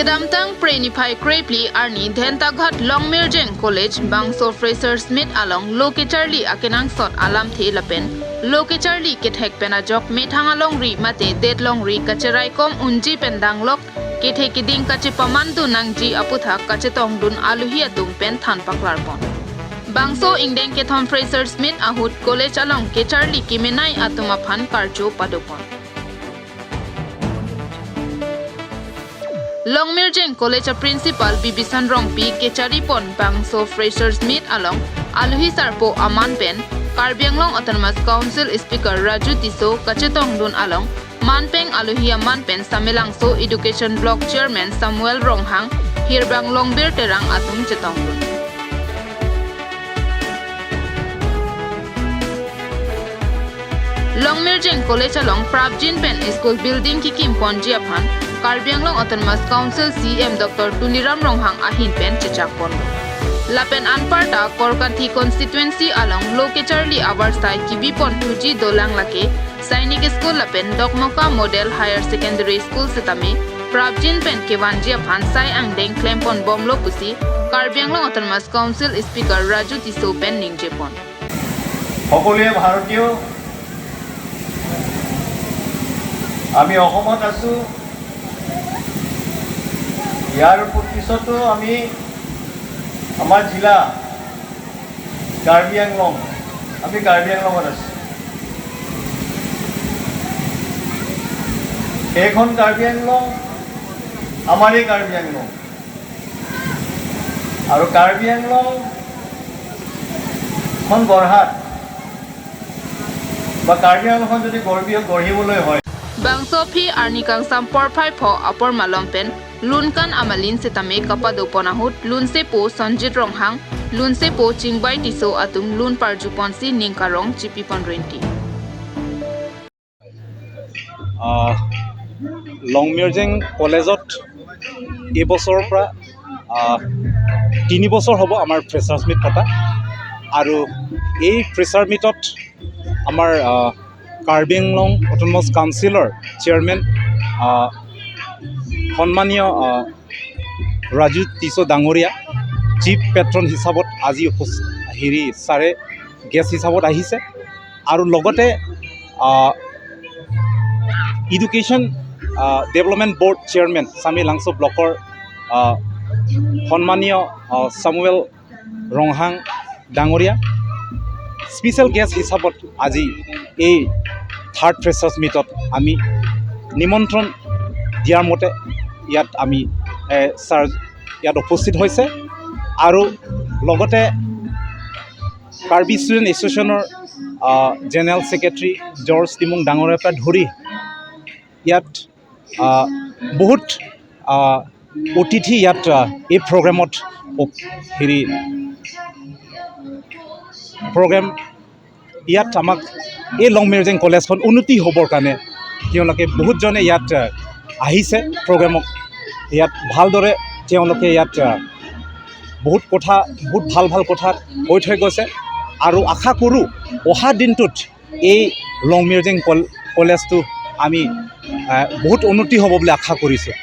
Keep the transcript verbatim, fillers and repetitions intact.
Kedamtang Phre niphai krephli arni Dhentaghat Longmirjeng College bangso Freshers Meet along lo kecharli akenangsot alamthe lapen lo kecharli kethek pen ajok methang alongri mate det longri kacheraikom unji pen danglok kethe keding kachepamandun nangji aputhak kachetongdun alohi atum pen than paklarpon. Bangso ingdeng kethom Freshers Meet ahut college along kecharli kemenei atum aphan karcho padopon. Longmirjeng College a Principal Bibisan Rongpi kecharipon bangso Freshers Meet along alohi sarpo aman pen Karbi Anglong Autonomous Council Speaker Raju Tisso kachetongdun along manpeng alohi aman pen Samelangso Education Block Chairman Samuel Ronghang, Hirbang Longbir Terang atum chetongdun. Longmirjeng College along prapjin pen school building kekimponji aphan Karbi Anglong Autonomous Council C E M Doctor Tuliram Ronghang ahin pen chechakpon. Lapen anparta Korkanthi constituency along lo kecharli avarsai kebipon thuji dolang lake Sainik School lapen Dokmoka Model Higher Secondary School setame prapjin pen kevanji aphan sai angdeng klempon bomlo pusi Karbi Anglong Autonomous Council Speaker Raju Tisso pen ningjepon. সকলোৱে ভাৰতীয়, আমি অসমত আছো। ইয়াৰ পিছতো আমি আমাৰ জিলা কাৰ্বি আংলং, আমি কাৰ্বি আংলঙত আছো। সেইখন কাৰ্বি আংলং আমাৰেই কাৰ্বি আংলং। আৰু কাৰ্বি আংলং খন গঢ়াত বা কাৰ্বি আংলংখন যদি গঢ়ি গঢ়িবলৈ হয়, Bangso aphi arni kangsam porphai pho apor malom pen lunkan amalin setame kapadopon ahut lunsepo Sonjit Ronghang, lunsepo Chingbai Tisso atum lun parjuponsi ning karong chipipon rinti. আহ, লংমিৰ্জেং কলেজত এইবছৰৰ পৰা, আহ, তিনি বছৰ হ'ব আমাৰ ফ্ৰেছাৰ্ছ মিট পতা। আৰু এই ফ্ৰেছাৰ মিটত আমাৰ, আহ, কাৰ্বি আংলং অট'নমাছ কাউন্সিলৰ চেয়াৰমেন, আহ, সন্মানীয়, আহ, ৰাজু টিছ' ডাঙৰীয়া চিফ পেট্ৰন হিচাপত আজি উপস্থিত, হেৰি, ছাৰে গেষ্ট হিচাপত আহিছে। আৰু লগতে, আহ, এডুকেশ্যন, আহ, ডেভেলপমেণ্ট বৰ্ড চেয়াৰমেন চামে লাংচ' ব্লকৰ, আহ, সন্মানীয়, আহ, চামুৱেল ৰংহাং ডাঙৰীয়া স্পেচিয়েল গেষ্ট হিচাপত আজি এই থাৰ্ড ফ্ৰেছাৰ্ছ মিটত আমি নিমন্ত্ৰণ দিয়াৰ মতে ইয়াত আমি, এ, ছাৰ ইয়াত উপস্থিত হৈছে। আৰু লগতে কাৰ্বি ষ্টুডেণ্ট এছ'চিয়েশ্যনৰ, আহ, জেনেৰেল ছেক্ৰেটাৰী জৰ্জ টিমুং ডাঙৰীয়াৰ পৰা ধৰি ইয়াত, আহ, বহুত, আহ, অতিথি ইয়াত, আহ, এই প্ৰগ্ৰেমত উপ-, হেৰি, প্ৰগ্ৰেম ইয়াত আমাক এই লংমিৰ্জেং কলেজখন উন্নতি হ'বৰ কাৰণে তেওঁলোকে বহুতজনে ইয়াত, আহ, আহিছে প্ৰগ্ৰেমত। ইয়াত ভালদৰে তেওঁলোকে ইয়াত, আহ, বহুত কথা, বহুত ভাল ভাল কথা কৈ থৈ গৈছে। আৰু আশা কৰোঁ অহা দিনটোত এই লংমিৰ্জেং কল-, কলেজটো আমি, আহ, বহুত উন্নতি হ'ব বুলি আশা কৰিছোঁ।